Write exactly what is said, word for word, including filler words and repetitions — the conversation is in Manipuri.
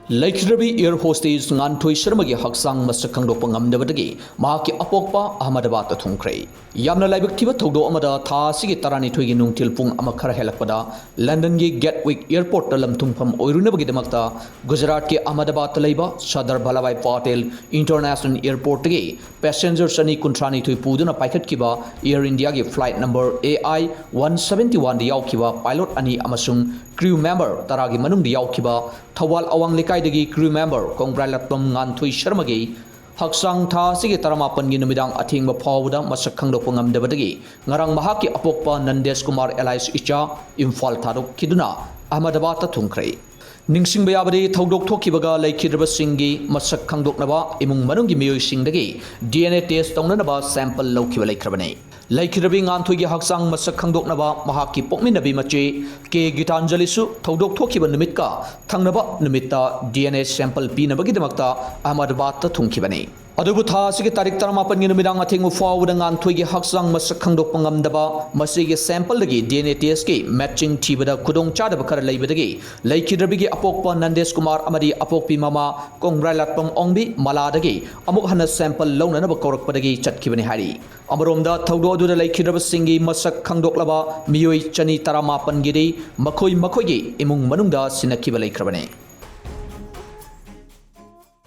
ꯂꯩꯈꯤꯗ꯭ꯔꯕꯤ air hostess ꯉꯥꯟꯊꯣꯏ ꯁꯔꯃꯒꯤ ꯍꯛꯆꯥꯡ ꯃꯁꯛ ꯈꯪꯗꯣꯛꯄ ꯉꯝꯗꯕꯗꯒꯤ ꯃꯍꯥꯛꯀꯤ ꯑꯄꯣꯛꯄ ꯑꯍꯃꯗꯕꯥꯗꯇ ꯊꯨꯡꯈ꯭ꯔꯦ꯫ ꯌꯥꯝꯅ ꯂꯥꯏꯕꯛ ꯊꯤꯕ ꯊꯧꯗꯣꯛ ꯑꯃꯗ ꯊꯥ ꯑꯁꯤꯒꯤ ꯇꯔꯥꯅꯤꯊꯣꯏꯒꯤ ꯅꯨꯡꯊꯤꯜ ꯄꯨꯡ ꯑꯃ ꯈꯔ ꯍꯦꯜꯂꯛꯄꯗ ꯂꯟꯗꯟꯒꯤ ꯒꯦꯠꯋꯤꯛ airportꯇ ꯂꯝꯊꯨꯡꯐꯝ ꯑꯣꯏꯔꯨꯅꯕꯒꯤꯗꯃꯛꯇ ꯒꯨꯖꯔꯥꯠꯀꯤ ꯑꯍꯃꯗꯕꯥꯗꯇ ꯂꯩꯕ ꯁꯔꯗꯥꯔ ꯚꯜꯂꯥꯚꯥꯏ ꯄꯇꯦꯜ International Airportꯇꯒꯤ passenger ꯆꯅꯤ ꯀꯨꯟꯊ꯭ꯔꯥꯅꯤꯊꯣꯏ ꯄꯨꯗꯨꯅ ꯄꯥꯏꯈꯠꯈꯤꯕ Air Indiaꯒꯤ flight number A I one seventy oneꯗ ꯌꯥꯎꯈꯤꯕ pilot ꯑꯅꯤ ꯑꯃꯁꯨꯡ crew member ꯇꯔꯥꯒꯤ ꯃꯅꯨꯡꯗ ꯌꯥꯎꯈꯤꯕ ꯊꯧꯕꯥꯜ ꯑꯋꯥꯡ ꯂꯩꯀꯥꯏꯗꯒꯤ crew member ꯀꯣꯡꯕ꯭ꯔꯥꯏꯂꯥꯠꯄꯝ ꯉꯥꯟꯊꯣꯏ ꯁꯔꯃꯒꯤ ꯍꯛꯆꯥꯡ ꯊꯥ ꯑꯁꯤꯒꯤ ꯇꯔꯥꯃꯥꯄꯟꯒꯤ ꯅꯨꯃꯤꯗꯥꯡ ꯑꯊꯦꯡꯕ ꯐꯥꯎꯕꯗ ꯃꯁꯛ ꯈꯪꯗꯣꯛꯄ ꯉꯝꯗꯕꯗꯒꯤ ꯉꯔꯥꯡ ꯃꯍꯥꯛꯀꯤ ꯑꯄꯣꯛꯄ ꯅꯟꯗꯦꯁ ꯀꯨꯃꯥꯔ alias ꯏꯆꯥ ꯏꯝꯐꯥꯜ ꯊꯥꯗꯣꯛꯈꯤꯗꯨꯅ ꯑꯍꯃꯗꯕꯥꯗꯇ ꯊꯨꯡꯈ꯭ꯔꯦ꯫ ꯅꯤꯡꯁꯤꯡꯕ ꯌꯥꯕꯗꯤ, ꯊꯧꯗꯣꯛ ꯊꯣꯛꯈꯤꯕꯒ ꯂꯩꯈꯤꯗ꯭ꯔꯕꯁꯤꯡꯒꯤ ꯃꯁꯛ ꯈꯪꯗꯣꯛꯅꯕ ꯏꯃꯨꯡ ꯃꯅꯨꯡꯒꯤ ꯃꯤꯑꯣꯏꯁꯤꯡꯗꯒꯤ D N A test ꯇꯧꯅꯅꯕ sample ꯂꯧꯈꯤꯕ ꯂꯩꯈ꯭ꯔꯕꯅꯤ꯫ ꯂꯩꯈꯤꯗ꯭ꯔꯕꯤ ꯉꯥꯟꯊꯣꯏꯒꯤ ꯍꯛꯆꯥꯡ ꯃꯁꯛ ꯈꯪꯗꯣꯛꯅꯕ ꯃꯍꯥꯛꯀꯤ ꯄꯣꯛꯃꯤꯟꯅꯕꯤ ꯃꯆꯦ ꯀꯦ ꯒꯤꯇꯥꯟꯖꯂꯤꯁꯨ ꯊꯧꯗꯣꯛ ꯊꯣꯛꯈꯤꯕ ꯅꯨꯃꯤꯠꯀ ꯊꯪꯅꯕ ꯅꯨꯃꯤꯠꯇ D N A sample ꯄꯤꯅꯕꯒꯤꯗꯃꯛꯇ ꯑꯍꯃꯗꯕꯥꯗꯇ ꯊꯨꯡꯈꯤꯕꯅꯤ꯫ ꯑꯗꯨꯕꯨ ꯊꯥ ꯑꯁꯤꯒꯤ ꯇꯥꯔꯤꯛ ꯇꯔꯥꯃꯥꯄꯟꯒꯤ ꯅꯨꯃꯤꯗꯥꯡ ꯑꯊꯦꯡꯕ ꯐꯥꯎꯕꯗ ꯉꯥꯟꯊꯣꯏꯒꯤ ꯍꯛꯆꯥꯡ ꯃꯁꯛ ꯈꯪꯗꯣꯛꯄ ꯉꯝꯗꯕ ꯃꯆꯦꯒꯤ sampleꯗꯒꯤ D N A testꯀꯤ matching ꯊꯤꯕꯗ ꯈꯨꯗꯣꯡꯆꯥꯗꯕ ꯈꯔ ꯂꯩꯕꯗꯒꯤ ꯂꯩꯈꯤꯗ꯭ꯔꯕꯤꯒꯤ ꯑꯄꯣꯛꯄ ꯅꯟꯗꯦꯁ ꯀꯨꯃꯥꯔ ꯑꯃꯗꯤ ꯑꯄꯣꯛꯄꯤ ꯃꯃꯥ ꯀꯣꯡꯕ꯭ꯔꯥꯏꯂꯥꯠꯄꯝ ꯑꯣꯡꯕꯤ ꯃꯂꯥꯗꯒꯤ ꯑꯃꯨꯛ ꯍꯟꯅ sample ꯂꯧꯅꯅꯕ ꯀꯧꯔꯛꯄꯗꯒꯤ ꯆꯠꯈꯤꯕꯅꯤ ꯍꯥꯏꯔꯤ꯫ ꯑꯃꯔꯣꯝꯗ, ꯊꯧꯗꯣꯛ ꯑꯗꯨꯗ ꯂꯩꯈꯤꯗ꯭ꯔꯕꯁꯤꯡꯒꯤ ꯃꯁꯛ ꯈꯪꯗꯣꯛꯂꯕ ꯃꯤꯑꯣꯏ ꯆꯅꯤ ꯇꯔꯥꯃꯥꯄꯟꯒꯤꯗꯤ ꯃꯈꯣꯏ ꯃꯈꯣꯏꯒꯤ ꯏꯃꯨꯡ ꯃꯅꯨꯡꯗ ꯁꯤꯟꯅꯈꯤꯕ ꯂꯩꯈ꯭ꯔꯕꯅꯤ꯫